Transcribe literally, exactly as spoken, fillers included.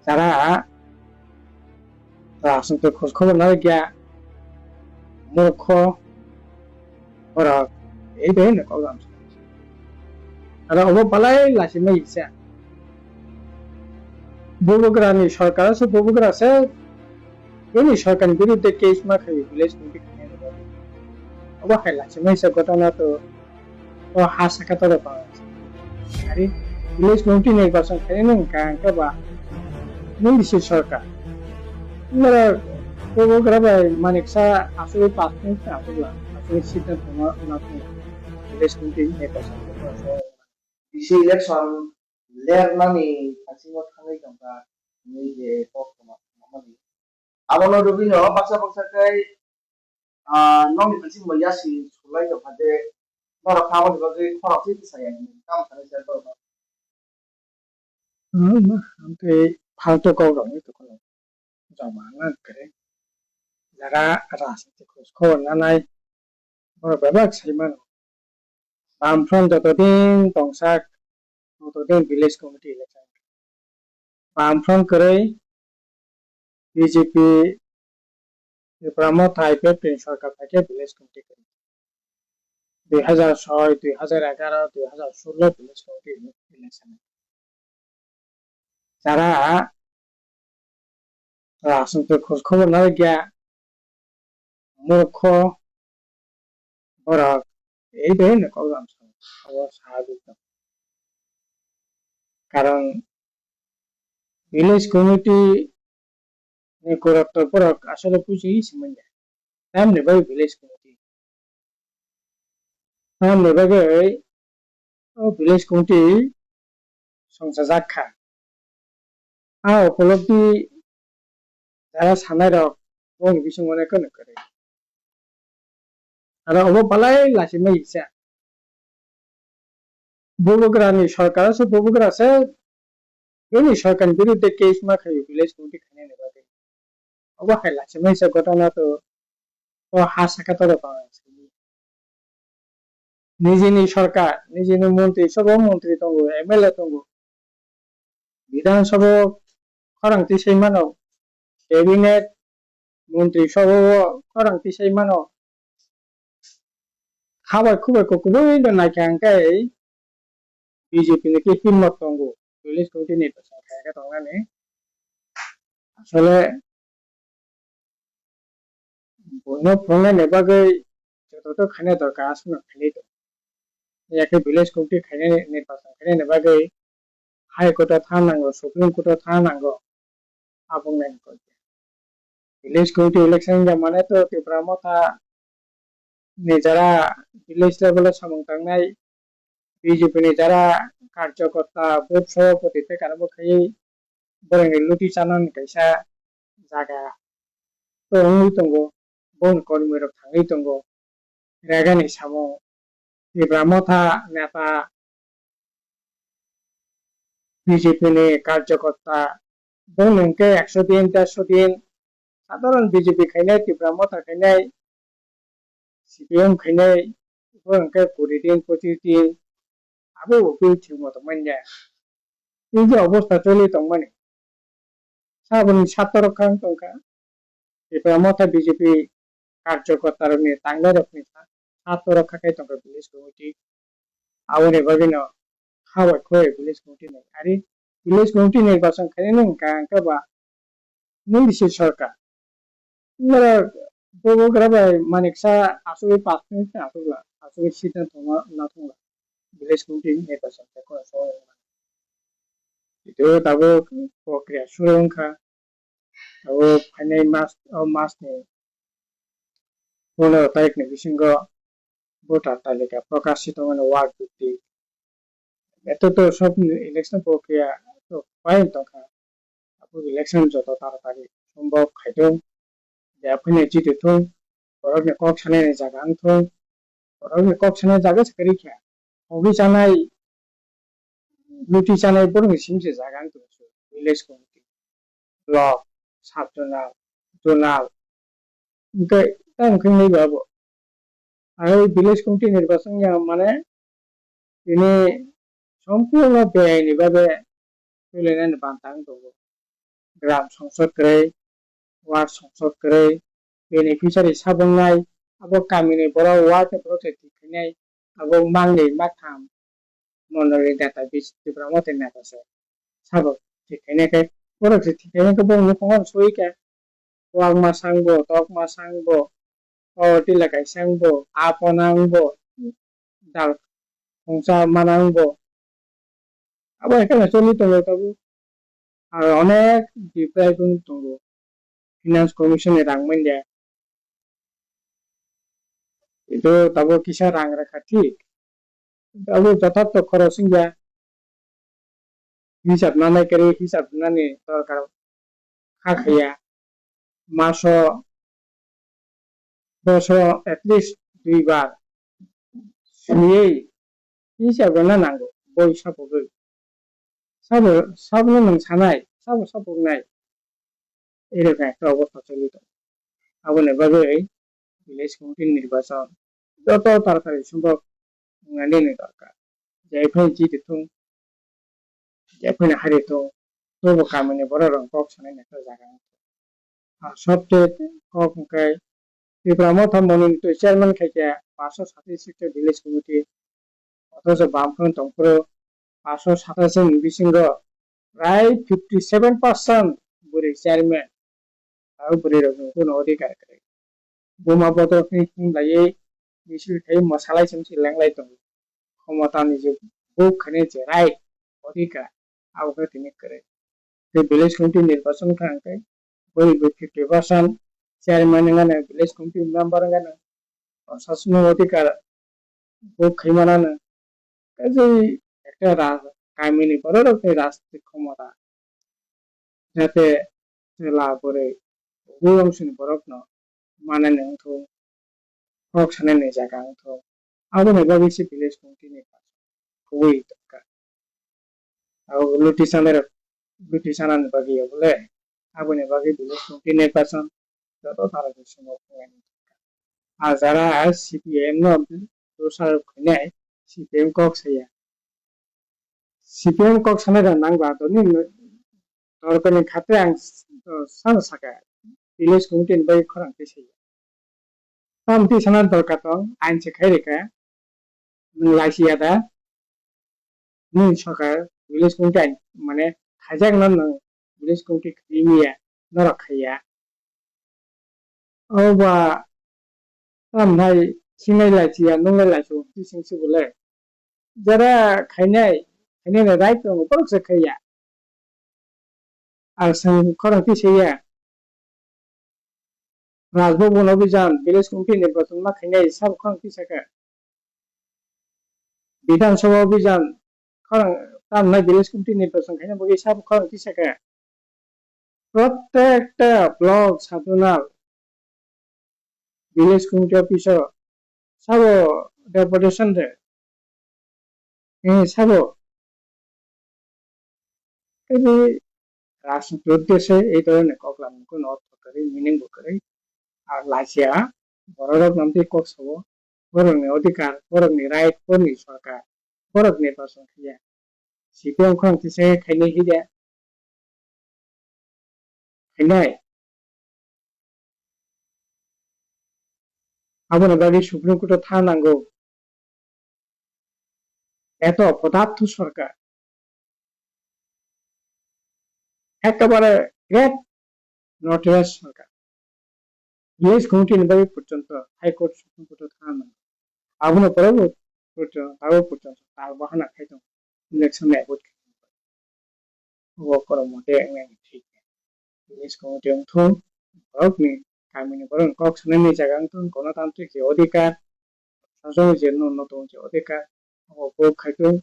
Jara rajnitik khoj khobor narwkya murkho borok tei bai no kok lam. Aro obo balai lachimai isa. Bubagra ni sarkar se, bubagra se bini sarkar ni birudde case ma khai village committee khainai. Obo hai lachimai isa ghotona to o ha saka toro tong. Ari village committee ni person khainai nung ka angka ba nung bisi sarkar. Mara bubagra bai manik sa asuri pas minute na asuri la asuri sita tong na tong. Village committee ni person. Bisi election ler nani hasingo thangwi tongkha, hinwi je kok tongma tongmani. Abono rwgwino baksa baksa khe, ah, nokni bisingo yasi sulai tongkha je, norok kha aboni bagwi khorok se tisaya hinwi tamo sanai se borok. Hmm, amtwi phalto kok rok wngwi tongkha. Joma wngna kwrwi. Jaga rajnitik khoj khobor nanai borok bebak sai mano. Bamfront joto din tongsak, joto din village committee election. Bamfront kwrwi B J P Tipra Motha I P F T ni sarkar phaikhe village committee kwrwi. Dui hazar soi, dui hazar egaroh, dui hazar solo village committee election. Jara rajnitik khoj khobor narwkya murkho borok tei bai no kok lam sa obo saha dui tong. Karon village committee ni korokto borok asole bujui se manya. Tamni bagwi village committee. Tamni bagwi o village committee songchajak kha. A upolobdi jara sanai rok boni bisingo nai kwrwi kwrwi. Aro obo balai lachimai isa. Bubagra ni sarkar se, bubagra se bini sarkar ni birudde case ma khai village committee khainani bagwi. Obo hai lachimai isa ghotona to o ha saka toro tong. Nijini sarkar, nijini montri, sobo montri tongo, M L A tongo. Bidhan Sabha o khorang tisai mano, cabinet montri sabha o khorang tisai mano. Khabai khubai kok kubui no naikha hwnkhe B J P ni khe himmat tongo, village committee ni bwswng khaikhe tongnani. Asole buino phungnani bagwi joto to khaina dorkar aswkno khainai tong. Yakhe village committee khainani nirbachon khainani bagwi High Court o thang nango, Supreme Court o thang nango, abong nai kok. Village committee election wngya mane to Tipra Motha ni jara village level o samung tangnai B J P ni jara karyakarta, booth sabhapati tei karabo khaiwi borokni luti chanani kaisa jaga to wngwi tongo, boni kormi rok thangwi tongo. Regani samung Tipra Motha neta B J P ni karyakarta boni hwnkhe ekso din, dersho din sadharon B J P khainai, Tipra Motha khainai, C P M khainai, bo hwnkhe kuri din, pochis din, abo bo bill thwngmo tongmani ya. Tei je obostha choli tongmani. Saboni satorok kha wng tongkha. Tipra Motha B J P karyakarta rokni tanglai rokni satorok kha khai tongkha village committee. Aboni bagwino kha bai khoi village committee ni. Ari village committee ni bwswng khainani hwnkha hwnkhe ba nung bisi sarkar. Nara bubagra bai manik sa asugwi pas minute asugla, asugwi sitna thangma na thangla. Village committee ni bwswng khe khorang sa. Itu tabuk prokriya suru wngkha. Abo phainai mas, o mas ni pondro tarikh ni bisingo voter talika prokashito wngmani wak bipti. Eto to sob election prokriya to pai tongkha. Abo election joto taratari sombhob khaithung, ya phine jitithung, borokni kok sanani jaga wngthung, borokni kok sanani jaga se kwrwi kha. Ogi chanai luti chanai borokni simi se jaga wng tong village committee, block, sub zonal, zonal, hwnkhe tamo khe wngwi bo abo. Ang village committee nirbachon ya mane tini sompurno beyai ni bagwi twilainani banta wng tongo. gram songsod kwrwi, ward songsod kwrwi, beneficiary saboknai, abo kamini borok ward ni borok se thik khainai, abo mangni maktham mondoli neta bis Tipra Motha ni neta se sabok thik khainai khe, borok se thik khainai khe borok nukhungo soi khe, wak masang bo, tok masang bo, o tila kaisang bo, aponang bo, dal khungsa manang bo. Abo hai kheno choli tongo tabuk. Ar onek deprive wng tongo. Finance Commission ni rang manya. Itu tabuk kisa rang rwkha thik. Abo jothorto khoros wngya. Hisab nanai kwrwi hisab nani dorkar kha khaya. Maso boso at least dui bar swiwi hisab rwna nango, boi sapogwi. Sabo, sabono nwng sanai, sabo sapoknai. Erokha ekta obostha choli tongo. Aboni bagwi village committee nirbachon joto taratari sombhob wngnani ni dorkar. Jephai jiti thung, jephai hari thung, tobo kamini borok rok kok sanai nai khe jaga wng thung. Ar sobte kok hwnkhe Tipra Motha Monini twi chairman khaikhe paanso satai six ta village committee, othocho bam phano tongphuru paanso satai six ni bisingo prai fifty seven percent bwrwi chairman. Abo bwrwi rokni kuno odhikar kwrwi. Buma bodol khe himlaiwi misil khai mwsalai se lenglai tongo. Khomotani je buk khani je right odhikar abo khe tini kwrwi. Tei village committee nirbachon kha hwnkhe bwrwi bo fifty percent chairman wngmano, village committee member wngmano, sasoni odhikar buk khai manano. Kaisa ekta ra-, kamini bororokni rajnitik khomota jate chwla bwrwi bui wngsuni borokno manani wngthok, kok sanani jaga wngthok, aboni bagwi se village committee ni kubui tongkha. Abo luti sanai rok, luti sanani bagwi obole, aboni bagwi village committee nirbachon joto tarakni simo phunuknai. Ar jara C P M no dosarop khainai, C P M kok saya. C P M kok sanai rok nangba, to ni torkoni khate ang s-, to sano saka, village committee ni bagwi khorang twi saya. Tam twi sana dorkar tong, ain se khai rikha, nwng laisiya da, nwng sokar village committee ain, mane, khaijakno nwng village committee khwtwi miya, norok khaiya. O ba tamhai sinai laisiya, nunglai laisiya, twi sing si bole. Jara khainai, khainai ni right tongo, borok se khaiya. Ang seng khorang twi saiya. Rajbhavan Abhijan, village committee nirbachon ma khainai, sabo khorang twi saka. Bidhan Sabha Abhijan, khorang tamnai village committee nirbachon khaina bagwi sabo khorang twi saka. Prottekta block sadonal village committee office o sabo deputation de, eh, sabo. Tei rajniti uddeshe ei dhoroner koklam ni kuno ortho kwrwi, meaning bo kwrwi. Ar laisiya bororok namtwi kok sao, borokni odhikar, borokni right, borokni sorkar, borok nirbachon khiya. C P M khorang twi se khainai hide. Khainai. Aboni bagwi Supreme Court o tha nango. Eto opodaptho sorkar. Ekebare great notorious sorkar. Village committee ni bagwi porjonto High Court, Supreme Court o thangna nango. Abono pore bo porjonto, abo porjonto tal bahana khai tongo. Election ni avoid khai tongo. Obo kormo de wngya thik. Village committee wngthung, borokni kamini borokni kok sanani jaga wngthung, gonotantrik je odhikar, sajagni je no, no tongo je odhikar, obo bo khai tongo.